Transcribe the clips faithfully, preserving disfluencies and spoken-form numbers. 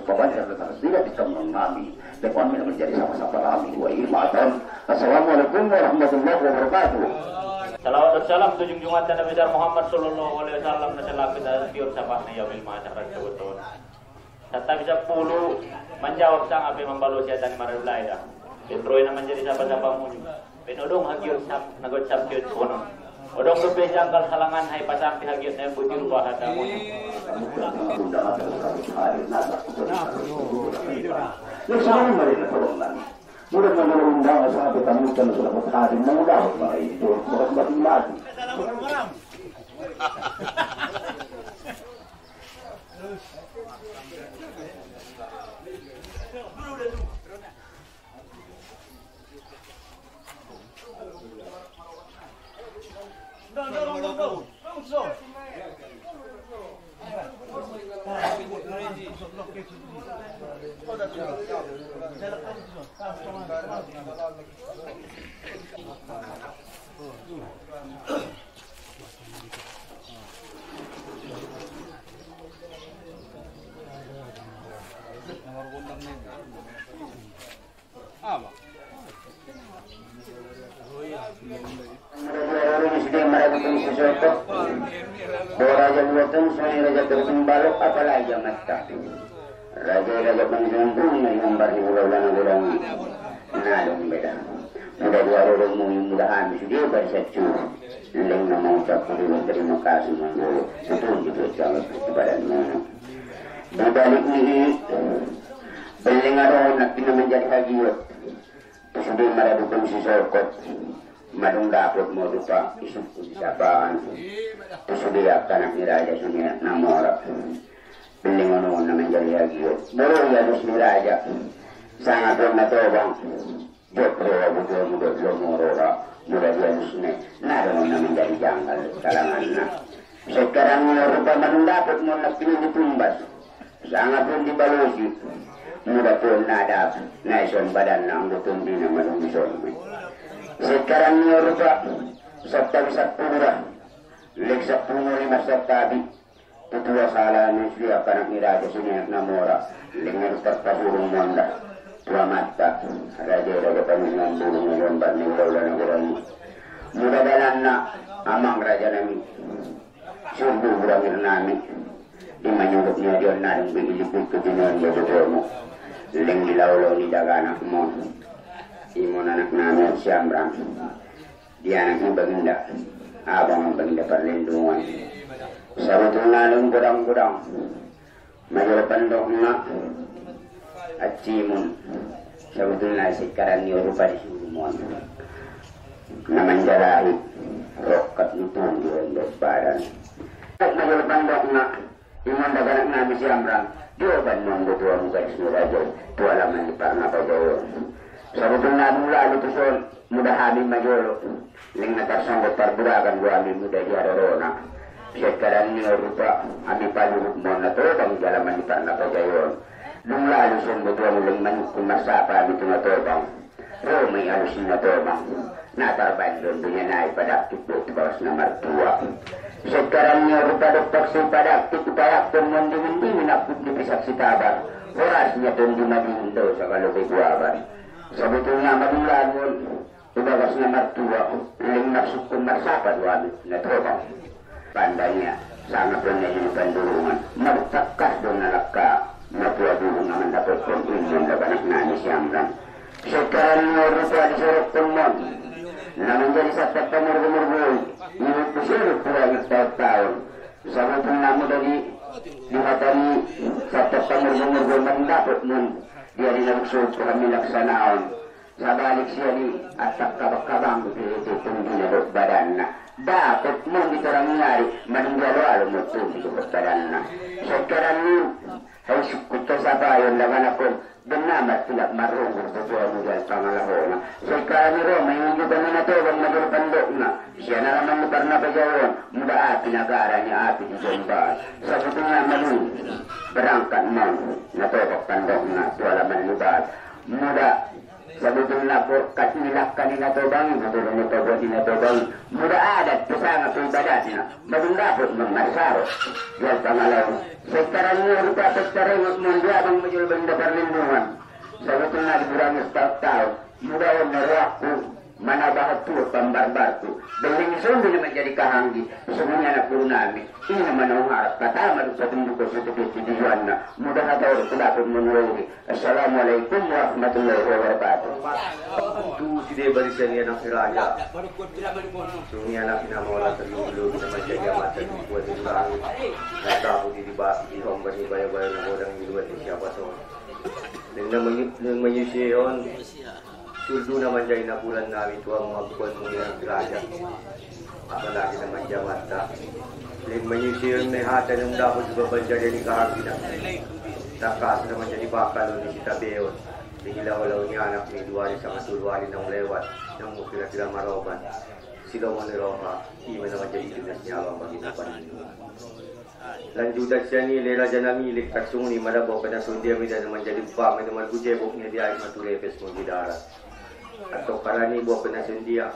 Pabanjar dan harus tidak ditemui kami. Dan kami menjadi sama-sama kami. Wa ilmatan. Assalamualaikum warahmatullahi wabarakatuh. Salawat dan salam tu junjungan Nabi besar Muhammad sallallahu alaihi wasallam, na selalu kita tiur sabah na yaumil mahsyar dan kebetulan. Santabi sapuluh manjawab sanga pe mambalosi hata ni marulai da. Petroi na manjadi sapa-sapa munyu. Pe na odong hagiot sap, na got sap giot konon. Odong dope jangkal halangan hai pasampe hagiot na embuti rupa hata munyu. Mudah-mudahan sampai tamu dan sudah berhadir, mudah-mudahan itu berat mati. Raja Roro di sude maragutung sisokot. Bo raja dua tong sonai raja terping balok, apalagi amatta. Raja-raja panggilan burung na ihombar di ula-ula na godang i. Na dong beda. Muda dua Roro mui muda hami sude barisan curu. Leng na mangucap hudul terima kasih manjolo. Betul gitu sangat badan mana. Di balik ni i, leng adong na pina manjadi hagiot. Tu sude maragutung sisokot. Madung dapot mo rupa isungkun sapaan. Tu sude angka anak ni raja sude na mora. Leng adong na manjadi hagiot. Molo i alus ni raja. Sangat on na tobang. Jop roha butuamu dohot lomo roha, mula dia musne, na adong na manjadi janggal kalanganna. Sekarang ni rupa madung dapot mon na pini ditumbas, sanga pun dibalosi, muda pun na adap, na ison badanna anggo tondina madung dison. Sekarang ni rupa, santabi sapuluh ra, lek sapuluh lima santabi, Tutu salah ni sude angka anak ni raja sude na mora, leng tarpasurung monda tu amanta, raja i raja panurunan bulung na lombar ni ula-ula na godang i. Muda dalanna, amang raja nami, surdu burangir nami, di manyurup ni adion na dung bigilip-gilip tu binuan do bobomu, leng di laulau ni daganak mon. Imon anak nami siamrang. Di anak ni baginda, abang baginda parlindungan. Sabotulna leng godang-godang. Majolo pandokna, acimun. Sabotulna sikaran ni rupa di sumon. Na manjalahi rokkat ni tumbu on do badan. Majolo pandokna. Imon daganak nami siamrang, dioban ma on do tuamu gadis ni raja i, tu alaman ni parnapajaon. Sabotulna dung lalu tuson, muda hami majolo, leng na tarsonggot parburagan do hami muda di harorona. Sekarang ni on rupa, hami paluhut ma on na tobang di alaman ni parnapajaon. Dung lalu son do tuamu leng manungkun marsapa hami tu na tobang. Ro ma i alus ni na tobang, na tarbaen do on dunia nai padaktik do tu bagas na martua. Sekarang ni on rupa dompak si padaktik, ipadakkon ma on dingin-dingin angkup ni pisak sitabar, horas ni tondumadingin do sagalo begu abar. Sabotulna madung lagu on tu bagas na martua, leng marsungkun marsapa do hami na tobang. Pandai ia, sanga pe na di pandurungan, martangkas do na langka, na tua bulung na mandapotkon in ma on daganak nami siamrang. Sekarang ni on rupa disorokkon ma on, na manjadi santap pamorgo-morgoi, ihut tu sirip tu langit taon-taon. Sabotulna muda di, di hata ni santap pamorgo-morgoi mandapot ma on, di ari na dung sohot tu hami laksanaon. Sabalik sian i, antang kabang-kabang dope tonduina dohot badanna. Dapot ma on di torang ni ari, manung jalo-alo ma on tondu dohot badanna. Sekarang ni, hai sungkun tu sabayon daganak on, denggan martulak marronggur tu tuamu di ari pangalahona. Sekarang ni ro ma i unjukan ni na tobang majolo pandokna, sian alaman ni parnapajaon, muda api na gara ni api di jombar. Sabotulna madung, berangkat ma on, na tobang pandokna, tu alaman ni bar. Muda Sabotulna borkat ni langka ni na tobang i, sabotulna na pabuat ni na tobang i. Mula adat pe sanga pe ibadatna, madung dapot ma marsaro. Jal pangalaho. Sekarang ni rupa pesta rengot mon dia abang majol benda parlindungan. Sabotulna dikurangi setahun-tahun. Mula on na rohakku manabahat tu pambarbarku. Belleng songon na manjadi kahanggi, songon anak guru nami. Ina ma naung harap, kata ma dope tunduk ko sutupit di tujuanna. Mudah hata on kudapot manuairi. Assalamualaikum warahmatullahi wabarakatuh. Tu sude barisan ni anak ni raja. Songon i anak ni na mora terlulu-lulu na manjadi amanta di buat di langit. Na tahu di di bas di hombar ni bayo-bayo na godang di luat ni siapa songon. Dengan manyu-, dengan manyusi on. Surduna manjadi napuran nami tu hamu ampuanmu ni anak ni raja. Apalagi na manjamanta. Leng manyusi on me hata na dapot di baban jadi ni kahanggi na. Tangkas na manjadi bakal on ni sitabeon. Di laho-laho ni anak ni dua ari sanga tolu ari naung lewat. Naung kira-kira maroban. Silongon ni roha. Ima na manjadi tugas ni abang bagi na paling. Lanjutan sian i, le raja nami, lek tarsongon i ma da bope na songon dia mida na manjadi umpama na margujebok na di aek ma tu repes ma di darat. Antong harani bope na songon dia,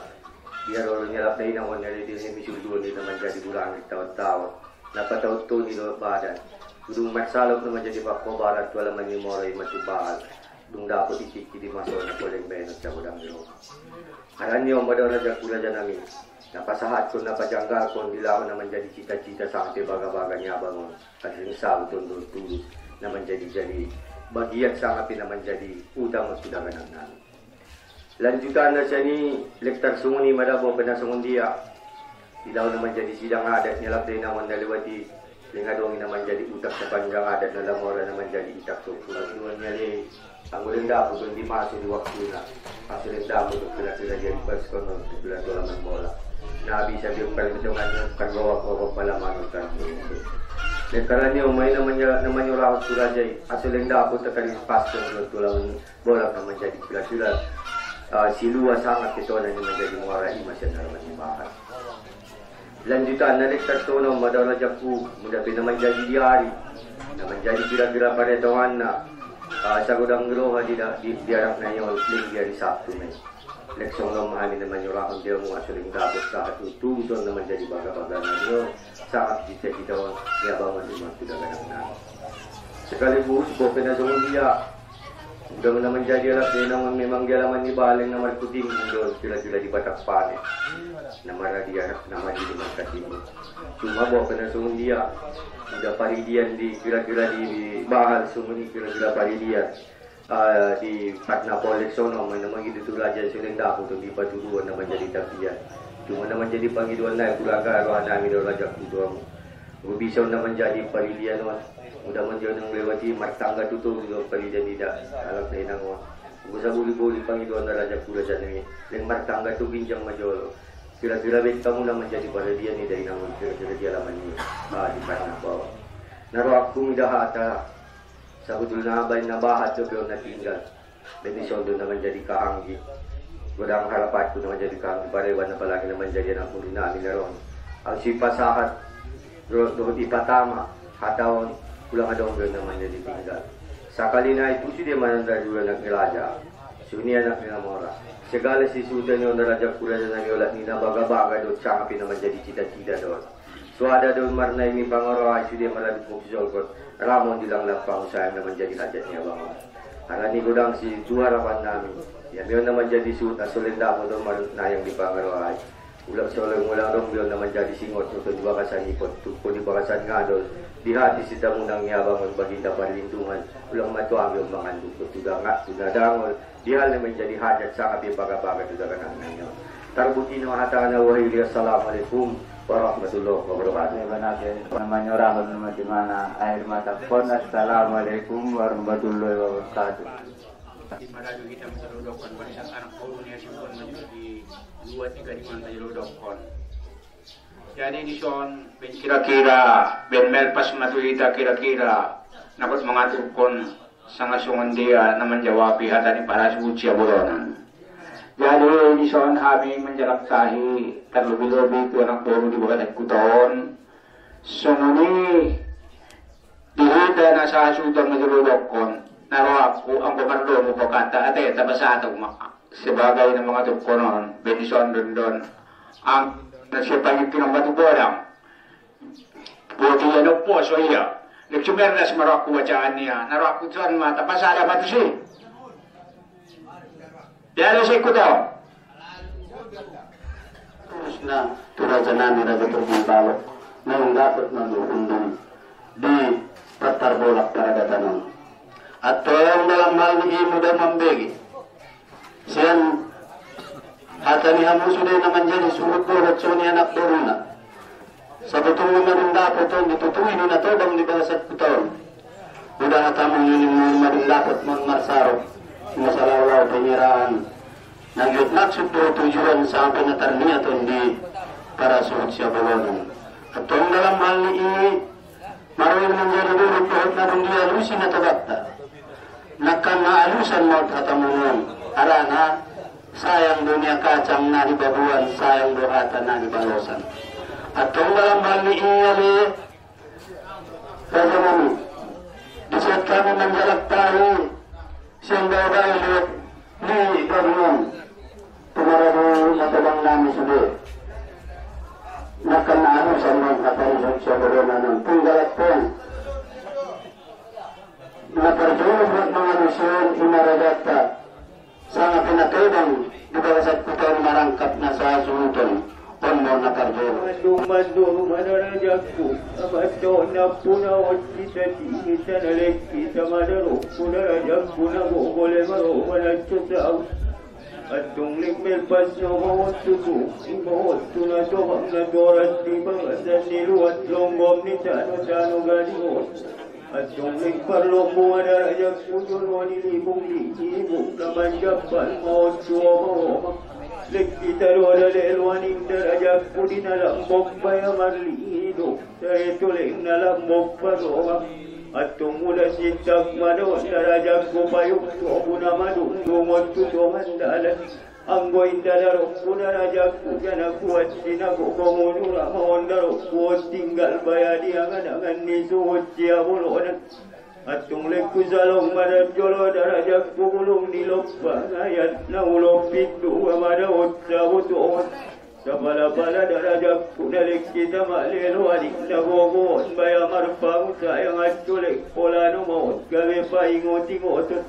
biar olo ni alap dainang on na di diri ni misul dua ni na manjadi bulangi tawon-tawon. Na patawon tu ni do badan. Dung marsalop na manjadi pangkobaran tu alaman ni mora i ma tu bahal. Dung dapot i tingki di masona poleng baenon sagodang ni roha. Harani on ma da raja ku raja nami. Na pasahatkon, na pajanggalkon, di laho na manjadi cita-cita sanga pe baga-baga ni abang on. Asa seng saut on do tulus, na manjadi-jadi bagian sanga pe na manjadi utang on tu daganak nami. Lanjutanna sian i, lek tarsongon i ma da bope na songon dia. Di laho na manjadi sidang adat ni alap dainang on na lewat i. Leng adong i na manjadi utak sapanjang adat na lamora na manjadi itak tu pula dua ni ale. Anggo leng dapot on di maso di waktuna. Aso leng dapot on kira-kira jadi paskon on tu kira tu alaman bola. Na bisa di umpan dongan ni umpan gowak gowak palaman on kan. Leng karani on ma i na manya-, na manyorahon tu raja i. Aso leng dapot on kari paskon on tu alaman bola na manjadi kira-kira, ah, silua sanga ketona ni manjadi muara i ma sian alaman ni bahat. Lanjutanna lek tarsongon ma da rajaku, mula pe na manjadi di ari, na manjadi kira-kira paretonganna, ah, sagodang ni roha di da-, di, di anak na i on, leng di ari Sabtu ma i. Lek songon on ma hami na manyorahon di hamu aso leng dapot sahat tu tuson na manjadi baga-baga na i on, sangap cita-cita on, ni abang on di mantu daganak nami. Sekaligus bope na songon dia, uda na manjadi alap dainang on memang di alaman ni baleng na markuting do kira-kira di Batak Pane. Na maradian, na maridi markatini. Cuma bope na songon dia, uda paridian di kira-kira di, di bahal songon i kira-kira paridian. Ah, di patna polek sono ma na mangido tu raja songon dapot di patuduhon na manjadi tapian. Cuma na manjadi pangidoan nai kulaga roha nami do raja kutuamu. Anggo bisa on na manjadi paridian on, uda manjadi nang lewat i martangga tu toru do paridian ida, alap dainang on. Anggo saboli-boli pangidoan na raja ku raja nami, leng martangga tu ginjang ma jolo. Kira-kira bet hamu na manjadi paridian ida inang on, kira-kira di alaman i, ah, di patna polek. Na rohakku mida hata, sabotulna baen na bahat dope on na tinggal. Baen ison do na manjadi kahanggi. Godang harapanku na manjadi kahanggi parewan, apalagi na manjadi anak muri nami na roh. Au sipasahat dohot ipatama hata on, ulang adong do na manjadi tinggal. Sakali nai tusi dia manandar dua anak ni raja. Suni anak ni na mora. Segala sisuta ni on raja ku raja na ni olat ni na baga-baga do sangap i na manjadi cita-cita do. Suada do marnai ni pangarohai sude maraduk muk jolgot, ramon di langlang pangusaha na manjadi hajat ni abang on. Harani godang si tu harapan nami, ia mion na manjadi suhut na soleng damo do marnayang di pangarohai. Ulang soleng ulang dong mion na manjadi singot nutu di bagasan ipot, tupo di bagasan ngadol, di hati sitamunang ni abang on baginda parlindungan, ulang matuang mion mangandung tu dangak tu na dangol, di hal na manjadi hajat sanga pe baga-baga tu daganak nami on. Tarbut i ma hatana wahili, assalamualaikum warahmatullahi wabarakatuh. Iban ate na manyorahon ma di mana air mata pon, assalamualaikum warahmatullahi wabarakatuh. Di maradu hita masarudokkon barisan anak boru ni asukon ma di luat ni gadingan sarudokkon. Jadi dison ben kira-kira ben melpas ma tu hita kira-kira na bot mangaturkon sanga songon dia na manjawapi hata ni parasuhut siabolonan. Jadi dison hami manjalak tahi tarlobi-lobi tu anak boru di bagasan kuta on. Songon i di hita na sahasuhuton na jolo dokkon, na rohakku anggo Pardomu pokata ate, tapasatong ma. Sebagai na mangatupkon on, beni son dondon. Ang na siapagi pinang batu godang. Boti ia no poso ia. Lek sumernas ma rohku bacaan ia. Na rohku tuan ma tapasada batu si. Ya, ada sikut on. Terus na tu raja nami, raja Purban Balok, na dapot na di patar bolak paradaton on. Antong dalam hal ni i muda mambege sian hata ni hamu sude na manjadi suhut dohot songon i anak boruna. Sabotulna na dapot on ditutui ni na tobang di bagasan huta on. Udah hatamu nini ma dapot mon marsarok masalah lau penyerahan. Na giot maksud do tujuan sampe na tarniat on di parasuhut siabolonan. Antong dalam hal ni i, maruin manjadi duruk dohot na dung dialusi na tobakta. Nangkan na alusan ma hatamu on, harana sayang do nia kacang na di babuan, sayang do hata na di balosan. Antong dalam hal ni i ale, raja nami, di siat hami manjalak tahi sian baobae liat ni ganuan, tu maradu na tobang nami sude. Nangkan na alusan ma hata ni siabolonan on, tung galak pe na parjolo buat mangalusi on i ma rajanta. Sanga pe na tobang di bagasan huta on marangkap na sasuhuton, on ma na parjolo. Mandung mandung ma da rajaku, amanta on na puna on, hita tinggi sana lek hita ma da rohku da rajaku, na gogole ma roha na cosau. Antong lek melpas na baon tutu, ibaon tu na tobang na toras di bagasan ni luat longgom ni tano-tano gading on. Antong lek parlombu ma da rajaku jolo ni libung ni ibung na manjamban maon tu oma-oma. Lek hita do da lelua ni da rajaku di na lambok baya marlido. Sai toleng na lambok parroha. Antong mula sintang ma da on da rajaku payung tobu na madungdung on tu tongan dalan. Anggo inda da rohku da rajaku, janah kuat sinagogo munu ra ma on da rohku on tinggal baya di angan-angan ni suhut siabolonan. Antong lek husalong ma da jolo da rajaku bulung ni lompa, ayat na ulo pitu ma da on sabutohon. Sapala-pala da rajaku na lek hita ma lelo ading na gogoon baya marpangusa yang ancu lek pola no ma on gabe paingot-ingoton.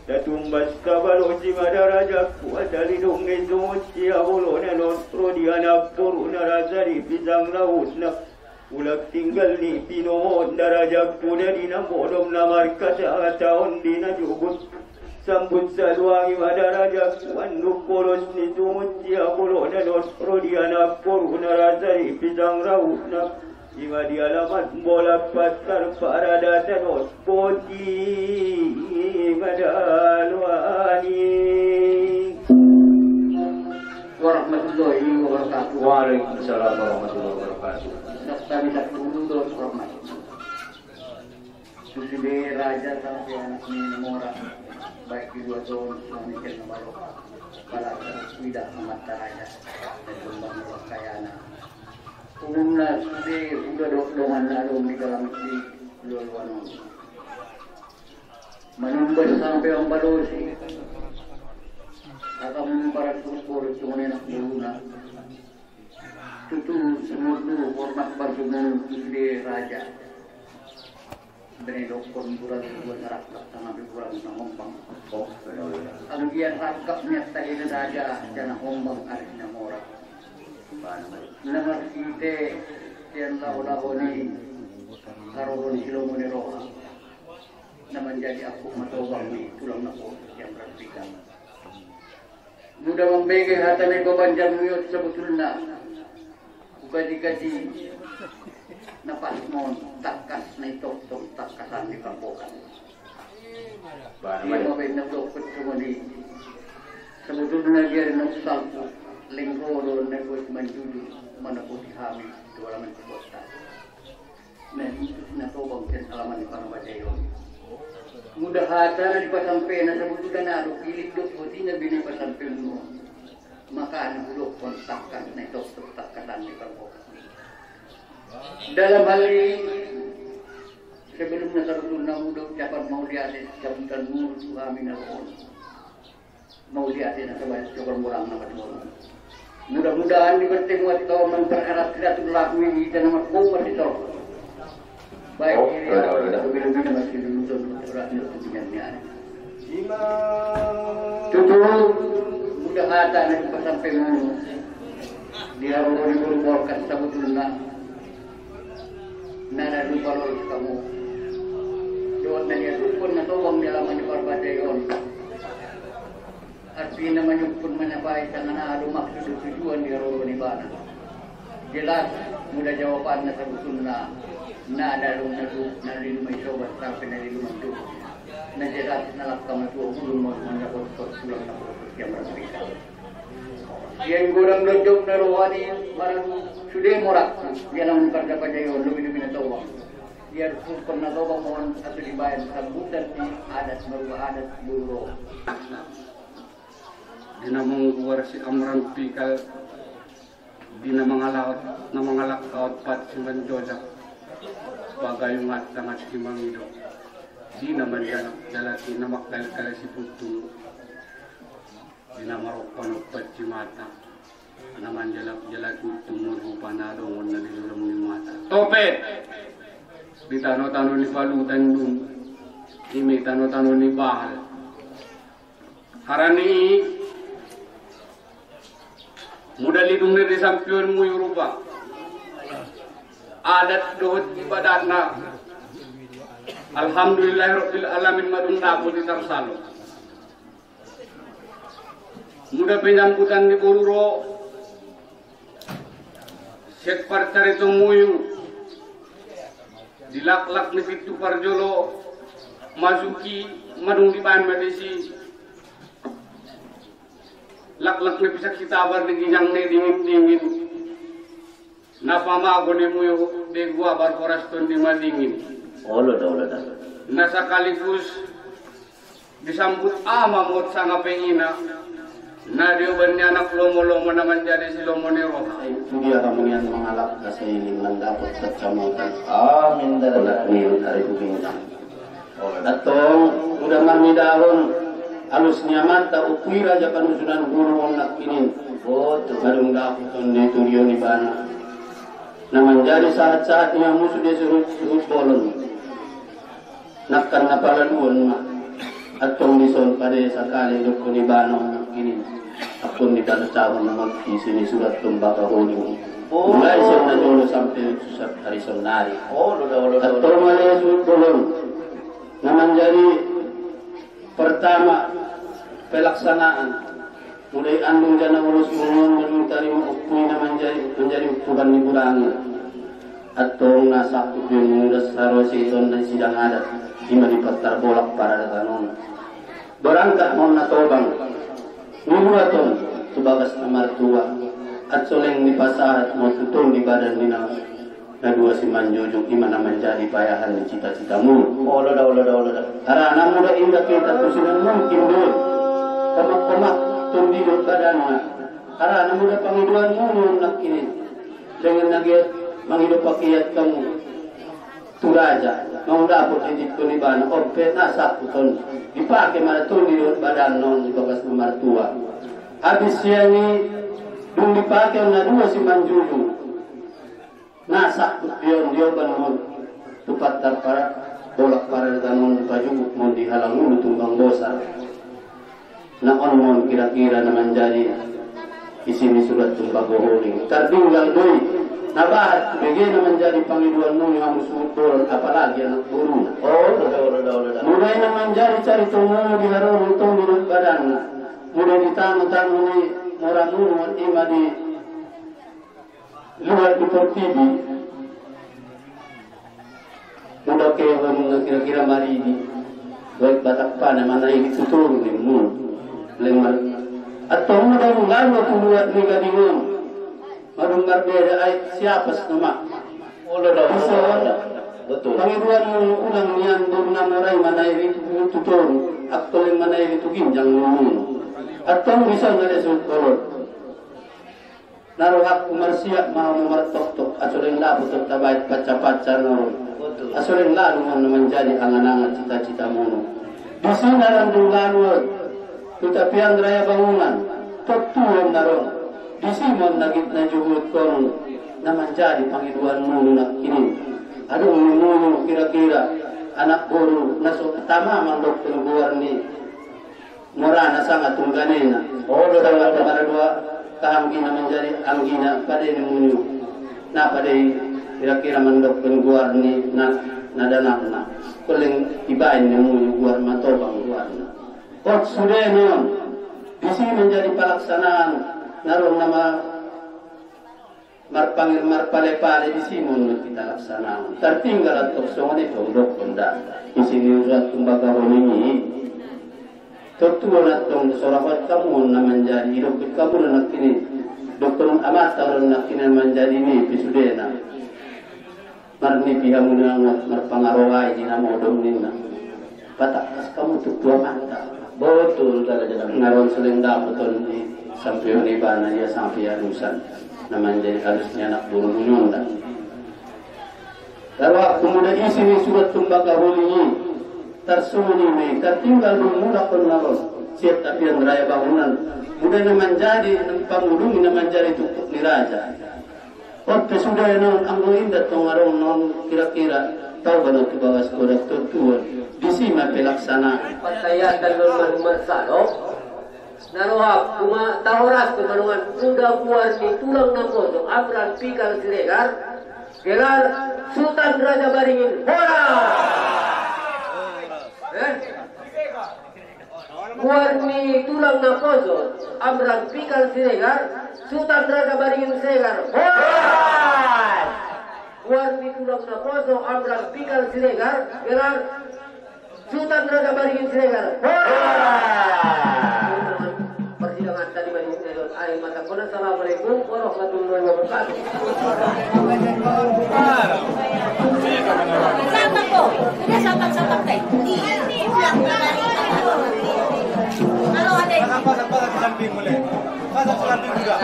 Datumbas kabalosi ma da rajaku, asa lidung ni suhut siabolonan on ro di anak boru na rasa di pisang lautna. Ulak tinggal ni pinohon da rajaku, na di na modom na markata-kata on di na jugut. Sambut saluangi ma da rajaku, anduk polos ni suhut siabolonan on ro di anak boru na rasa di pisang lautna. Ima di alamat bolak pasar paradaton on, boti ima daluani. Warahmatullahi wabarakatuh. Waalaikumsalam warahmatullahi wabarakatuh. Daftar di dulu dos hormat. Sude raja sampe anak ni mora, baik di dua tahun suami kena balok, balak tidak amat raja, dan kembang kayana. Umumna sude udah dok dongan na dong di dalam si luar-luar. Manumbas sampe ambalosi, akan para syukur cuma enak dulu. Tutu semua hormat bagi sude raja. Bene dokkon kurang dua sarak tangah kurang na hombang. Anggian rangkap niat tadi na raja, jana hombang ari na mora. Na marsite sian laho-laho ni karoron silomo ni roha. Na manjadi angkup matobang ni tulang na poso sian Rafika. Muda mambege hata na ibabanjar muyot sabotulna. Hukaji-kaji na pas mon tangkas na itoktok tangkasan ni pangkokan. Ima baen na dokpet songoni. Sabotulna biar na usalku lenggo do na buat manjujur manapoti hami tu alaman kebota. Nah, itu na tobang sian alaman di Parbajayon. Muda hata na dipasampena sabotulna na adong ilik do poti na bini pasampemu. Maka na hudokkon tangkas na itoktok tangkasan ni parbokas. Dalam hal ini Sebelumna sarutunna mudok capat mauliate cabutan mulu tu hami na on. Mauliate na sabaik coba murang na paduamu. Mudah-mudahan di pertemuan kau mempererat silaturahmi di tanah markobar di tau. Baik. Oh, diri sudah, aku sudah. Lebih-lebih nama si lulusan berat untuk kepentingan ni hari. Tutu, mudah hata na sampai mulu. Di haroro ni guru borkas sabutulna. Nada lupa lolos kamu. Dohot na niasuhkon na tobang di alaman ni parbadai on. Artina manyuhkon manyapai tangan aha do maksud do tujuan di haroro ni bana. Jelas, muda jawabanna sabutunna, nada long na duk, na lilumai sobat sampe na lilumai duk. Na jelas, na langka matua bulung mau mandapotkon tulang na polos siang merdeka. Sian godang dojok na rohani maradu sude morak, dia na mungkar dapat jayo lobi-lobi na tobang. Dia rukun pernah tobang mohon atau dibayar sambutan di adat merubah adat dulu. Di na mangguar si Amran Pikal, di na mangalahot, na mangalak kaot pat si manjojak, bagayung at tangan si mangido, di na manjalak jalaki na makkalkal si putung. Di na marompan-ompan jimata, na manjalak-jalak utung marrupa na adong on na di lorong ni mata. Tope! Di tano-tano ni palutan dung, imi tano-tano ni bahal. Harani i, muda lidung ni di sampion muyu rupa. Adat dohot ibadatna. Alhamdulillah rabbil alamin madung dapot i tarsalo. Muda penyambutan ni boru ro, sian parcarito muyu, di laklak ni pintu parjolo, masuki, madung dibaen ma disi, laklak ni pisak sitabar di ginjang ni dingin-dingin. Na pamago ni muyu degua barhoras tondi madingin. Olo da, olo da. Na sakaligus disambut ama mot sanga pe ina. Na dioban ni anak lomo-lomo na manjadi si lomo ni roha. Ai, tu dia kamu nian mangalap na sailing mandapot kacamatan. Amin da. Anak nian ari tu ginjang. Antong, uda marnidahon, alus ni amanta, ukui raja panusunan guru on nangkinin. Botul. Madung dapot on di tudion ibana. Na manjadi sahat-sahat ni hamu sude suhut-suhut bolon. Nangkan na palaluon ma. Antong dison pade sakali dokkon ibana on nangkinin. Antong dibansahon na mangkisi ni surat tumbaka holing. Oh. Mulai sian na jolo sampe susah hari sonari. Oh, loda, loda, loda. Antong ale suhut bolon. Na manjadi pertama pelaksanaan, mulai andung jana ulos bungon, mandung tarima ukui na manjadi, manjadi uktuban ni burangin. Antong na sangkup di mudas sarosi tonda sidang adat, ima di pattar bolak paradatan on. Berangkat ma on na tobang, ni luat on tu bagas na martua, ansoleng ni pasahat ma on tu tondi badan ni na na dua simanjujung, ima na manjadi payahan ni cita-citamu. Olo da, olo da, olo da. Harana muda inda kita tu sinan mungkin do. Komak-komak tondi do badanna. Harana muda pangidoanmu on nangkinin. Dengan na giat mangido pakiat kamu. Tu raja, mau dapot didikkon ibana, ompe na sangkup on. Dipake ma tondi do badanna on di bagas na martua. Habis sian i dung dipake on na dua simanjujung. Na sangkup di on dioban ma on tu pattar para, bolak paradatan on, pajuguk ma on di halangulu tumbang bosar. Na on ma on kira-kira na manjadi isi ni surat tumbago holing. Tardinggal do i na bahat tu bege na manjadi pangidoanmu ni hamu suhut bolon, apalagi anak boruna. Oh, olo da, olo da, olo da. Mulai na manjadi caritomu di haroro tong di badanna. Mulai di tano-tano ni moramunu on ima di luat di portibi. Muda kehon na kira-kira maridi. Baik Batak pana mana ini tutur ni mu. Leng mar. Atau muda mulai tu luat ni gadingon. Madung marbeda ai siapa nama. Olo da, olo da, olo da. Betul. Pangidoanmu ulang nian boru na morai manairi tu tutur. Atau leng manairi tu ginjang mu. Atau bisa na lesu kolot. Na rohakku marsiap ma hamu martoktok, aso leng dapot do tabaen paca-paca na ro. Aso leng lalu ma na manjadi angan-angan cita-cita munu. Disi na randung lalu tu tapian raya bangunan, tontuon na ro. Disi ma na git na juhut konon, na manjadi pangidoan munu nangkinin. Adong ni munu kira-kira anak boru na so tama mandokkon goar ni Morana sanga tungganena. Oh, do, sanga do, do. Tongara dua kahanggina manjadi anggina pade ni munu. Na pade i kira-kira mandokkon goar ni na, na danakna. Koleng ibaen ni munu goar Matobang goarna. Ot sude non. Disi manjadi palaksanaan na ro nama marpangir marpale-pale disi ma on kita laksanahon. Tartinggal antong songon i tong dokkon da isi ni urat tumbaga holing i. Tontuon antong so ra hot hamu on na manjadi, idokkon hamu na nangkini, dokkon amanta on nangkini na manjadi nipi sudena. Marnipi hamu na ngot marpangarohai di na modom ninna. Patangkas hamu tu tua mata. Botul, tada jalan. Naron seleng dapot on di sampeon ibana, ia sampe alusan na manjadi alus ni anak boru ni onda. Lalu aku muda isi ni surat tumbaga holing i. Tarsongon i me, tartinggal dung mulak on naron siat tapian raya bangunan. Muda na manjadi pangulungi na manjadi tukuk ni raja. Ope sude non, anggo inda tong adong non kira-kira, tau bana tu bagas godang tontuon, disi ma pe laksanaan. Partayaan non manumat salop, na rohakku ma tahoraskon manongan muda goar ni tulang na poso Amran Pikal Siregar, gelar Sutan Raja Baringin, horas! Eh? Goar ni tulang na poso Amran Pikal Siregar, Sutan Raja Baringin Siregar, horas! Goar ni tulang na poso Amran Pikal Siregar, gelar Sutan Raja Baringin Siregar, horas! Persidangan tadi bani Sinedon akhir masa kona. Assalamualaikum warahmatullahi wabarakatuh. Santap ko, sudah santap-santap teh. Kalau ada yang pasang, pasang di samping boleh. Pasang di samping juga.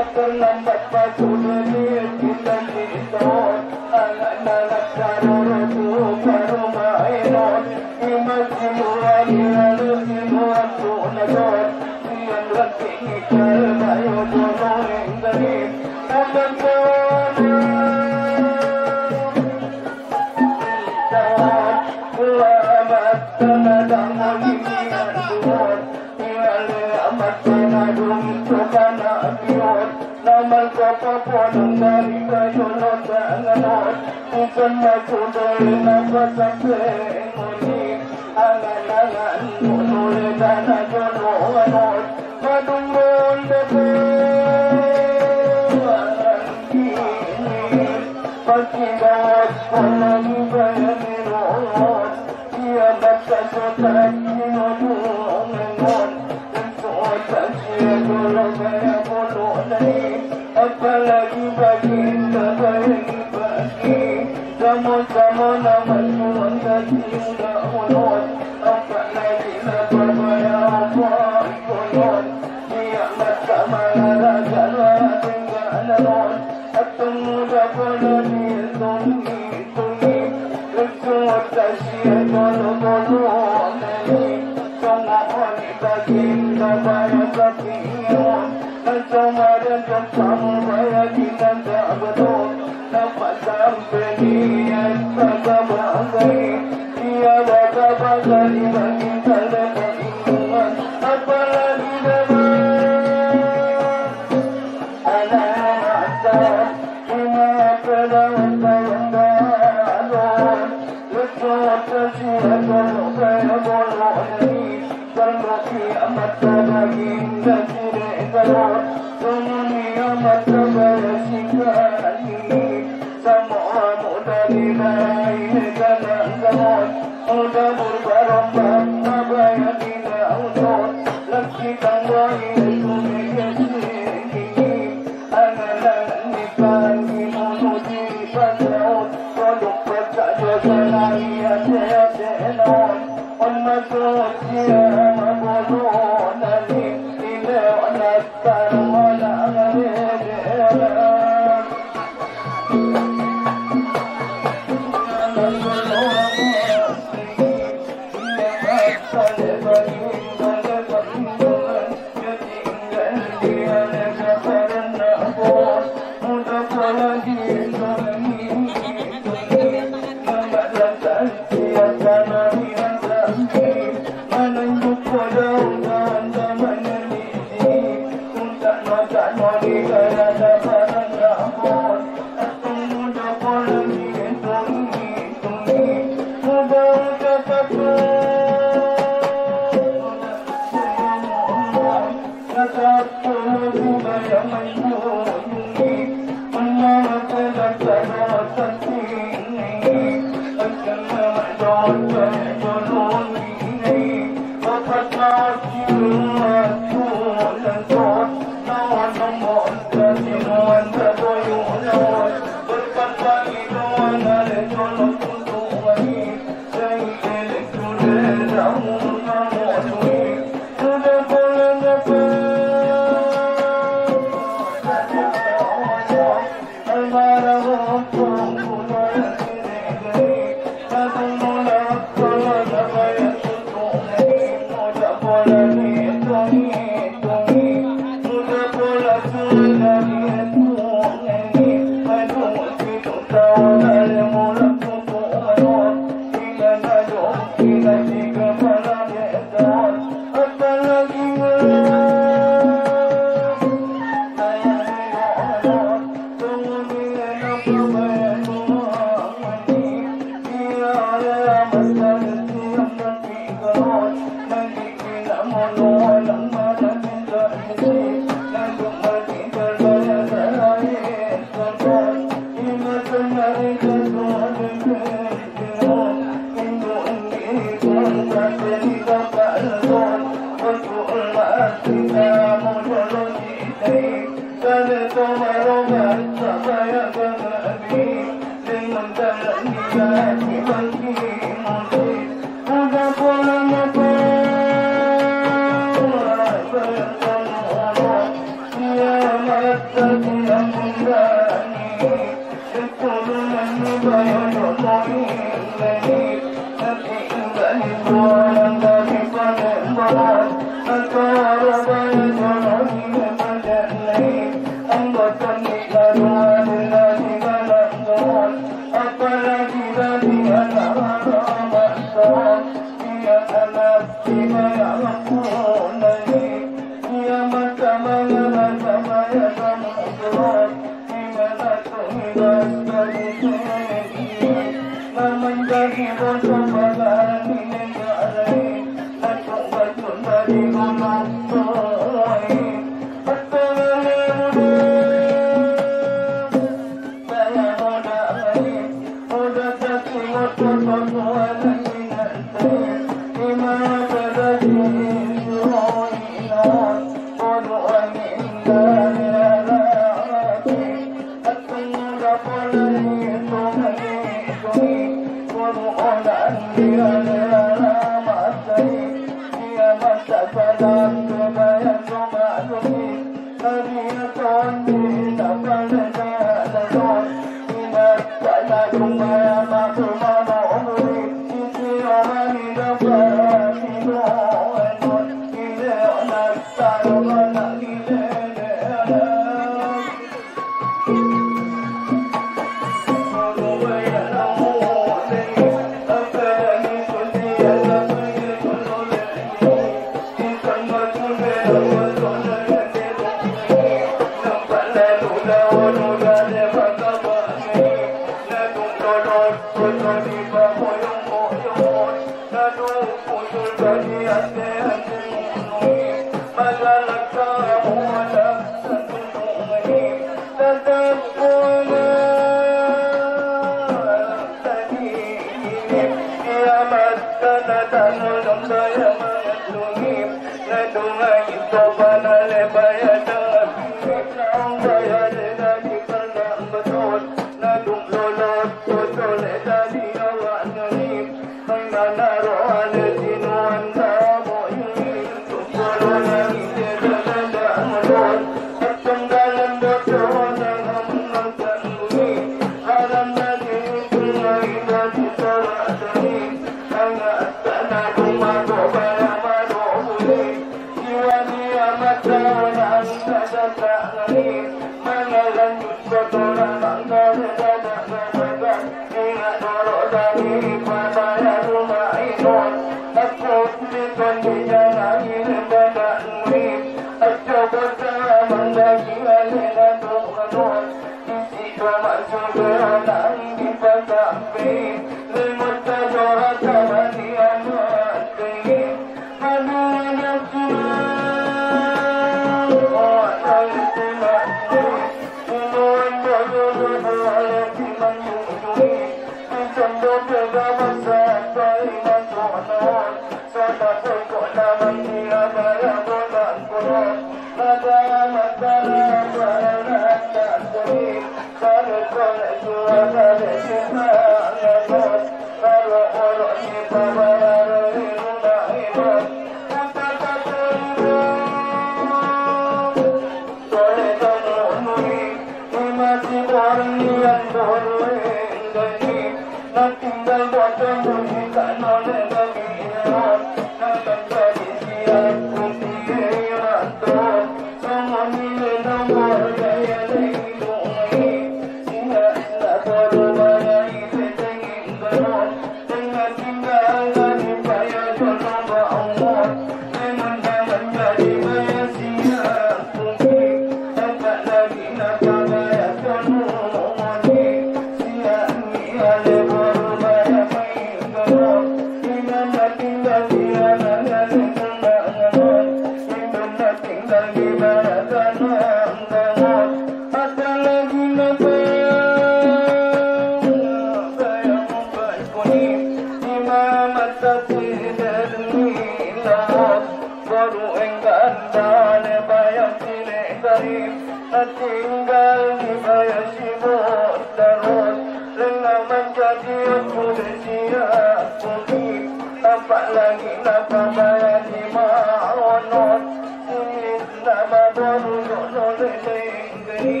Tinggal di baya si bos tarus, lena manjadi aku desi aku ni, nampak lagi nampak baya di maonon, kulit nama baru dono leleng geni,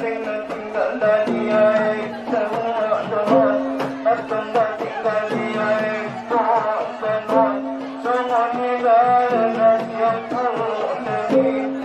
lena tinggal dari ai sarua donon, atau tinggal di ai donon, songon ni daerah yang aku desi.